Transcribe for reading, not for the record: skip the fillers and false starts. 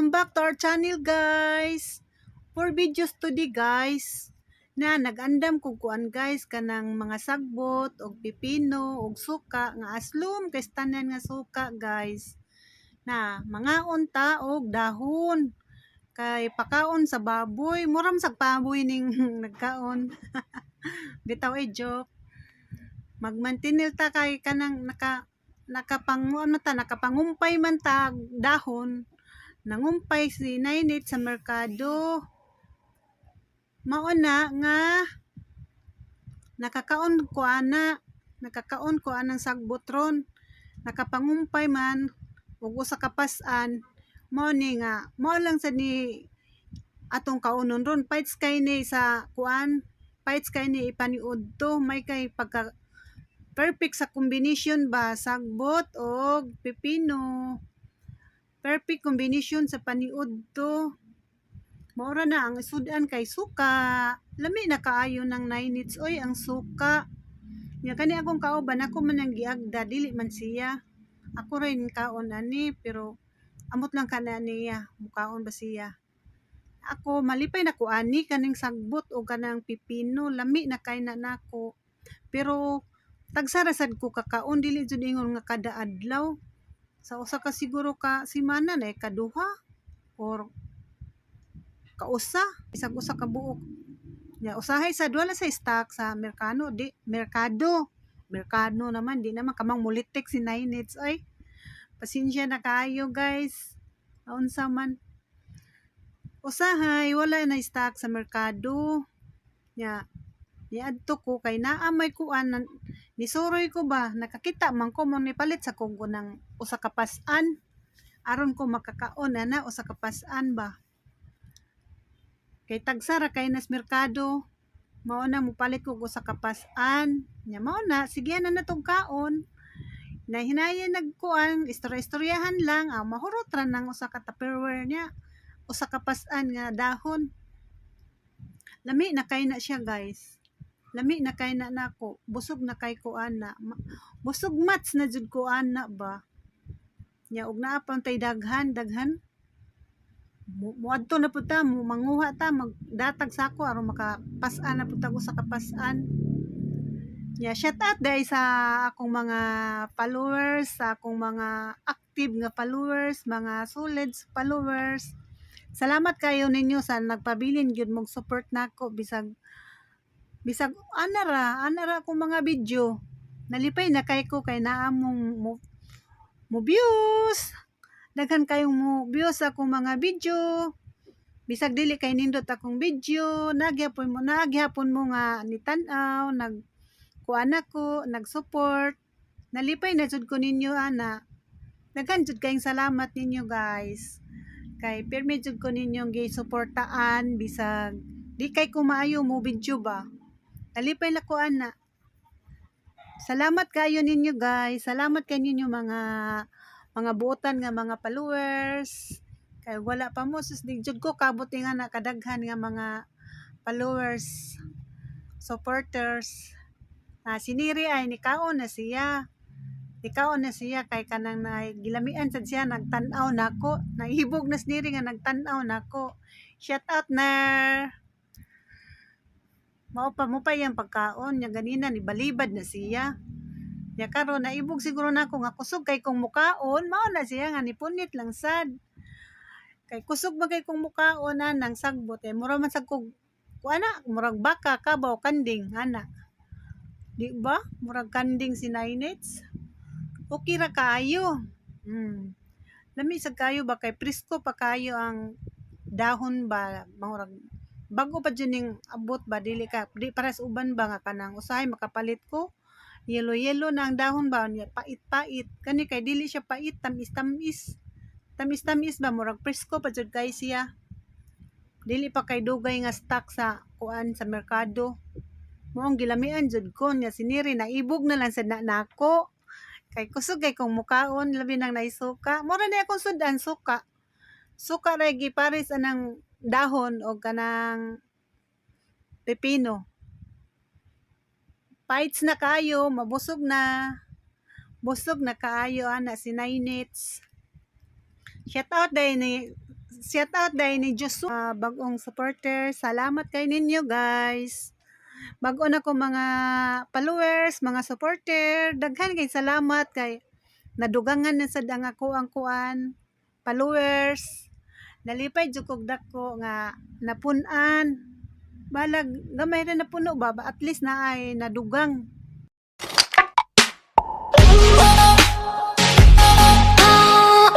Welcome back to our channel, guys. For videos today, guys, na nag-andam kog kuan, guys, kanang mga sagbot og pipino og suka nga aslom kay tanan nga suka, guys. Na mangaon ta og dahon kay pakaon sa baboy, muram sag baboy ning nagkaon. Bitaw ay joke. Magmantinil ta kay kanang nakapang ano ta, nakapangumpay man ta dahon. Nangumpay si Nainit sa merkado. Mao na nga nakakaon ko ana, nakakaon ko anang sagbot ron. Nakapangumpay man ug usa ka pas-an, mao ni nga mao lang sad ni atong kaunon ron. Fights kay ni sa kuan, fights kay ni ipaniud to, may kay pagka perfect sa combination ba, sagbot og pipino. Perfect combination sa paniud to. Maura na ang isudan kay suka. Lami na kaayo ng 9 minutes oy ang suka. Nya kani akong kauban, ako man ang giagda, dili man siya. Ako rin kaon ani, pero amot lang kana niya, mukaon ba siya. Ako malipay na ko ani kaning sagbot o kanang pipino, lami na kay na nako. Pero tagsa ra sad ko kakaon, dili jud ingon nga kada adlaw. Sa usa ka siguro ka semana na kaduha or kausa, isag usa ka buok. Nya usahay sad wala sa stock sa merkano, di merkado. Merkado naman, di naman kamang mulitik si Nainits oy. Pasensya na kaayo, guys. Unsa man. Usahay wala na stock sa merkado. Nya niadto ko kay naa may kuan, nisuroy ko ba, nakakita man ko mo nipalit sa kog ng usa ka pas-an aron ko makakaon ana usa ka pas-an ba, kay tagsa ra kay nas merkado. Mao na mopalit ko og usa ka pas-an. Nya mao na sige na natong kaon na hinayon, nagkuan, istorya-istoryahan lang, ah, mahurot ra nang usa ka Tupperware niya, usa ka pas-an nga dahon. Lami na kay na siya, guys. Lami na kay na nako. Busog na kay ko ana. Busog mats na jud ko ana ba. Nya og naa pa tay daghan daghan, muadto na pud ta, mo manguha ta, magdatag sako aron makapas-an na pud ta og usa ka pas-an. Ya, shout out dahil sa akong mga followers, sa akong mga active nga followers, mga solid followers. Salamat kayo ninyo sa nagpabilin gyud mong support nako bisag bisag ana ra akong mga video. Nalipay na kay ko kay naa mong mo views. Daghan kayong mo views sa akong mga video. Bisag dili kay nindot akong video, nagyapon mo nga nitan-aw, nag kuan ako, nag-support. Nalipay na jud ko ninyo ana. Daghan jud kayong salamat ninyo, guys. Kay pirmi jud ko ninyong gi-suportaan bisag di kay ko maayo mo video ba. Nalipay la ko ana. Salamat kayo ninyo, guys. Salamat kay ninyo mga buotan nga mga followers. Kay wala pa mo, sus, di jud ko kabot nga na kadaghan nga mga followers, supporters. Ah, siniri ay nikaon na siya. Nikaon na siya kay kanang na gilamian sad siya nagtan-aw nako. Naibog na siniri nga nagtan-aw nako. Shout out na. Mao pa mo pa iyang pagkaon nya ganina ni balibad na siya. Nya karon naibog siguro nako nga kusog kay kong mukaon, mao na siya nga nipunit lang sad. Kay kusog man kay kong mukaon na nang sagbot eh mura man sad kog kuana, murag baka, kabaw, kanding ana. Di ba? Murag kanding si Nainits. Okay ra kaayo. Lami sad kayo ba kay presko pa kayo ang dahon ba, murag bago pa jud ning abot ba, dili ka di pares uban ba nga kanang usahay makapalit ko yellow yellow na ang dahon ba niya, pait-pait. Kani kay dili siya pait, tamis-tamis. Tamis-tamis ba, murag presko pa jud kay siya. Dili pa kay dugay nga stock sa kuan, sa merkado. Moong gilamian jud ko niya siniri, naibog na lang sad na nako. Kay kusog kay kong mukaon, labi nang naisuka. Mura na akong sudan suka. Suka ra gipares anang dahon og kanang pepino. Fights na kayo, mabusog na. Busog na kaayo ana si Nainits. Shout out dahil ni Shout out dahil ni Joshua, bagong supporter. Salamat kay ninyo, guys. Bago na ko mga followers, mga supporter. Daghan kay salamat kay nadugangan na sad ang ako ang kuan followers. Nalipay jud kog dako nga napun-an. Balag gamay ra napuno ba, at least na ay nadugang.